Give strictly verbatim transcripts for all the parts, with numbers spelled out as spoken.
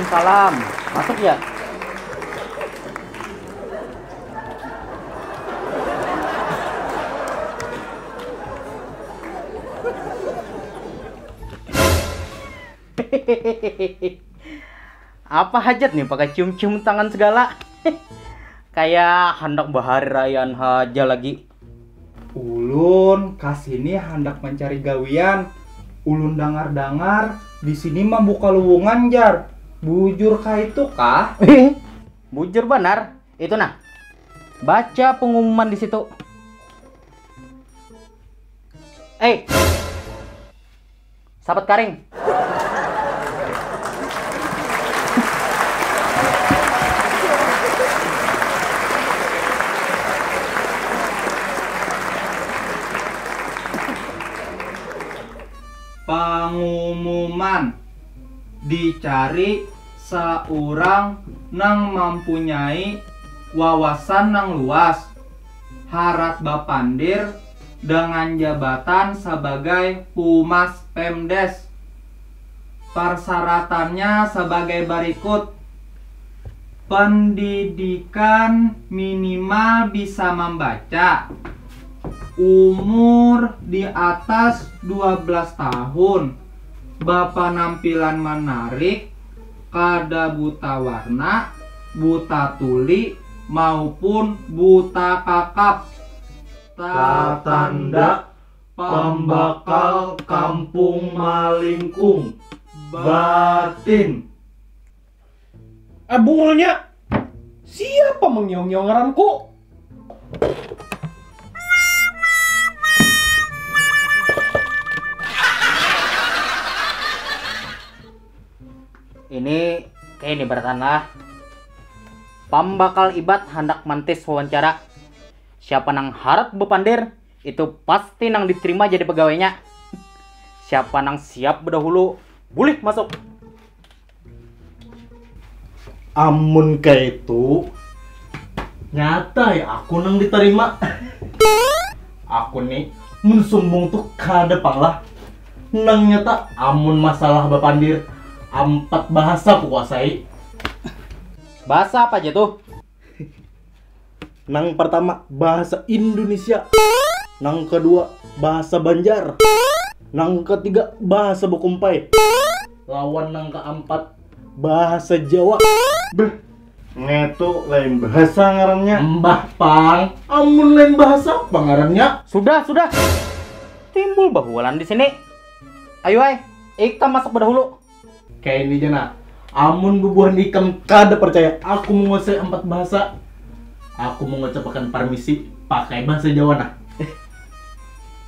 Salam. Masuk ya? Apa hajat nih pakai cium-cium tangan segala? Kayak handak bahari rayaan haja lagi. Ulun kasini handak mencari gawian. Ulun dangar-dangar di sini mambuka luwungan, jar. Bujur kah itu kah? Bujur banar. Itu nah. Baca pengumuman di situ. Eh. Sapat karing. Pangumuman dicari saurang nang mampunyai wawasan nang luas, harat bapandir dengan jabatan sabagai Humas Pemdes. Parsyaratannya sabagai barikut. Pendidikan minimal bisa mambaca. Umur di atas dua belas tahun. Bapanampilan manarik, kada buta warna, buta tuli, maupun buta kakap. Tatanda pambakal kampung malingkung. Batin. Eh, bungulnya. Siapa mengiong-iong ngaranku? Ini kayak ini beratan lah. Pambakal ibat handak mantis wawancara. Siapa nang harat bepandir, itu pasti nang diterima jadi pegawainya. Siapa nang siap bedahulu, boleh masuk. Amun kaitu, nyata ya aku nang ditarima. Aku nih, mun sumbung tuh kada pang lah. Nang nyata, amun masalah bapandir, ampat bahasa kukuasai. Bahasa apa aja tuh? Nang pertama, bahasa Indonesia. Nang kedua, bahasa Banjar. Nang ketiga, bahasa Bekumpai. Lawan nang keempat, bahasa Jawa. Beh, ngetu lain bahasa ngarannya. Mbah pang, amun lain bahasa apa ngarannya? Sudah, sudah. Timbul bahualan di sini. Ayo ai, ikam masuk bedahulu. Kayak ini ja nah. Amun bubuhan ikam kada percaya aku menguasai empat bahasa, aku mengucapkan permisi pakai bahasa Jawa nah. Eh,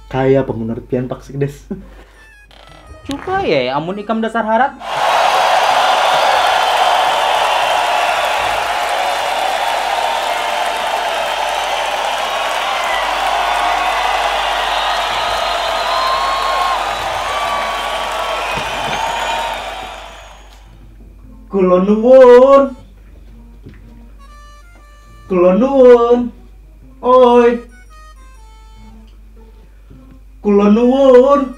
kaya pemengertian Pak Sekdes. Coba ya, amun ikam dasar harat. Kula nuwun. Kula nuwun. Oi. Kula nuwun.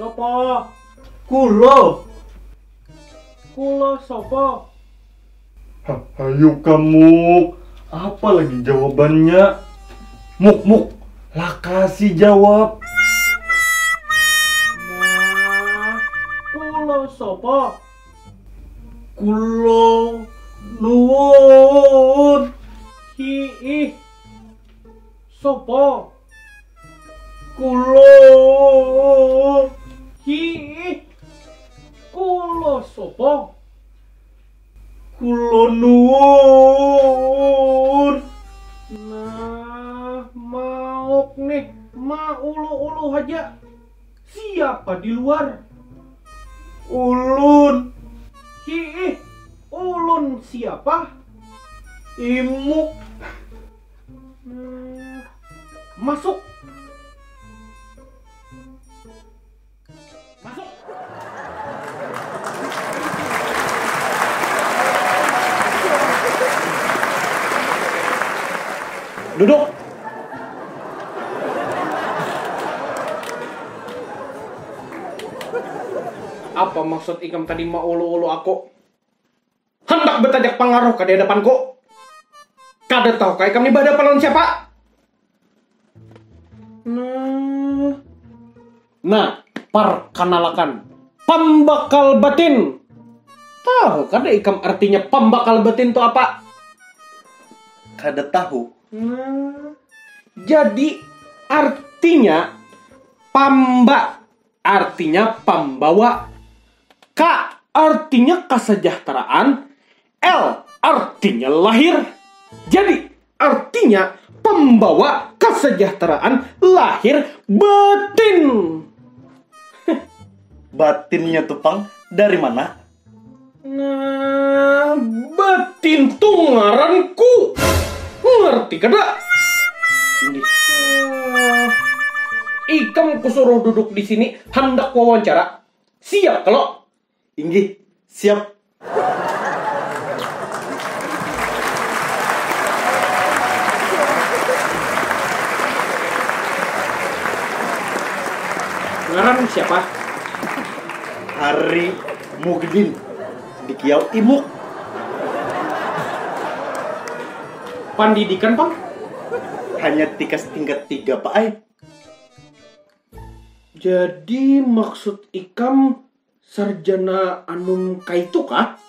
Sapa? Kula. Kula sapa? Ha, hayu kamu. Apa lagi jawabannya? Muk, muk. Lah kasih jawab. Nah, kula sapa? Kula nuwun. Hiih. Sapa? Kula. Hiih. Kula sapa? Kula nuwun. Nah, mauk nih, maulu-ulu haja. Siapa di luar? Ulun. Hiih, ulun siapa? Imuk. Nah, masuk. Masuk. Duduk. Apa maksud ikam tadi maulu-ulu aku? Handak batajak pangaruh ka di hadapanku. Kada tahu kah ikam ni bahadapan lawan siapa? Nah. Nah, parkanalakan. Pambakal batin. Tahu kada ikam artinya pambakal batin tu apa? Kada tahu. Nah, jadi artinya pamba artinya pambawa. Ka artinya kesejahteraan. L artinya lahir. Jadi artinya pembawa kesejahteraan lahir batin. Batinnya tu pang dari mana? Nah, batin tu ngaranku. Ngerti kada? Inggih. Ikam kusuruh duduk di sini handak wawancara. Siap kalau? Inggih, siap. Ngaran siapa? Hari Mugdin di Kiau Imuk. Pandidikan pang? Hanya tikas tingkat tiga pak ai. Jadi maksud ikam sarjana anum kaitu kah?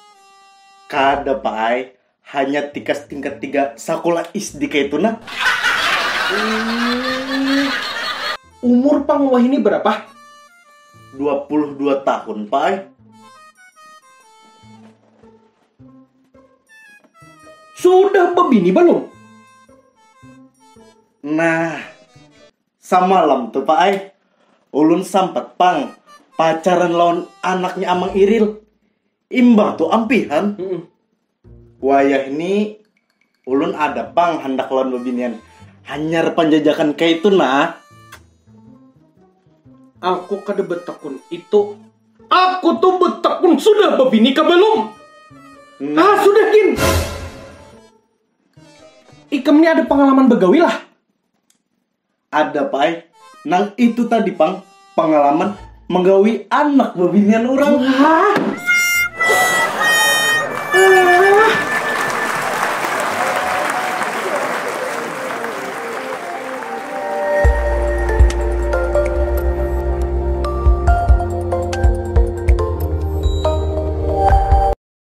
Kada pak ai, hanya tikas tingkat tiga sakulah S D kaitu nah. Hmm. Umur pang wahini berapa? Dua puluh dua tahun pak ai. Sudah babini belum? Nah, samalam tu pak ai, ulun sampat pang pacaran lawan anaknya amang Iril. Imbah tu ampihan. Mm-mm. Wayah ni ulun ada pang handak lawan babinian. Hanyar panjajakan kaitu nah. Aku kada betekun itu. Aku tu betekun sudah babini ka belum. Nah. Ah, sudah gin. Ikam ni ada pengalaman begawi lah? Ada pak ai. Nang itu tadi pang pengalaman menggawi anak babinian orang. Wah,